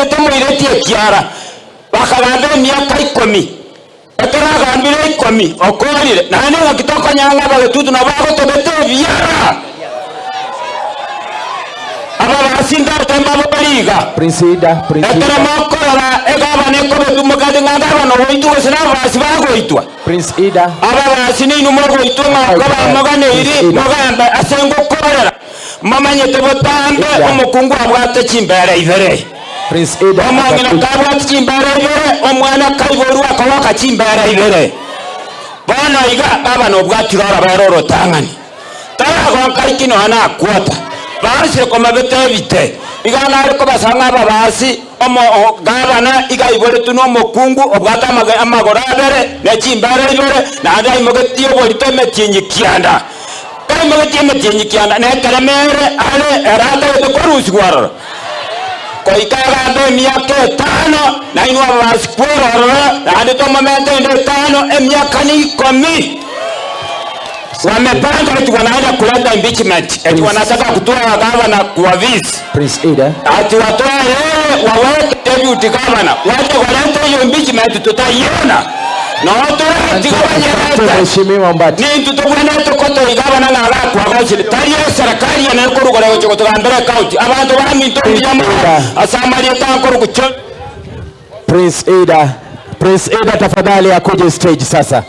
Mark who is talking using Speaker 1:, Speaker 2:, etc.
Speaker 1: tomoiretie ekiara. Bakagamba emiaka ikomi. Ekero agambire ikomi, okoorire, naende ng'aki tokonyora ng'a abagetutu nabo bagotobeta ebiara? Ababasi ntaete mbabori iga,
Speaker 2: Prince Ida, Prince
Speaker 1: Ekero
Speaker 2: Ida.
Speaker 1: mokorora egavana ekobetwa mokate ng'a gavana ogoitwa gose nababasi bagoitwa.
Speaker 2: Prince Ida.
Speaker 1: Ababasi ninwe mogoitwa ng'a kobamoganeiri mogambe ase ngokorera, momanyete botambe
Speaker 2: Ida.
Speaker 1: omokungu abwate chimbeera ibere.
Speaker 2: Prince Ida
Speaker 1: Omong'ina
Speaker 2: Agatutu.
Speaker 1: kabwate chimbeera ibere, omwana kaiborwa akogoka chimbeera ibere. Bono iga gavana obwatire orobere orotang'ani. Taragonka iki nonya nakwota. Baansire komabeta ebite. Iga nare kobasaba ng'a ababaasi, omo gavana iga aiboretwe nomokungu obwate amage amagoro abere, ne chimbeera ibere, naende aimogetie oborito emetienyi kianda. Kaimogetie emetienyi kianda, nekerema ere are ere atagete korusigwa aroro. Goika agambe emiaka etano, nainwe ababaasi kwerora ororo, naende tomomente ende etano, emiaka neikomi. Wamepanga eti wanaenda kuleta impeachment, eti wanataka kutoa gavana kwa ofisi.
Speaker 2: Prince Ida.
Speaker 1: Ati watoe yeye waweke deputy governor, wache kuleta hiyo impeachment tutaiona. Noo toreti
Speaker 2: Asante
Speaker 1: gabanyerete.
Speaker 2: Mheshimiwa Ombati.
Speaker 1: Nintu tobwenerete kotoa igavana ng'a agakwagosire. Tari eserekari ene ekorugora gochia gotogambera ecounty. Abanto baminto mbuya mono ase amarieta nkoruguchia.
Speaker 2: Prince Ida. Prince Ida tafadhali akuje stage sasa.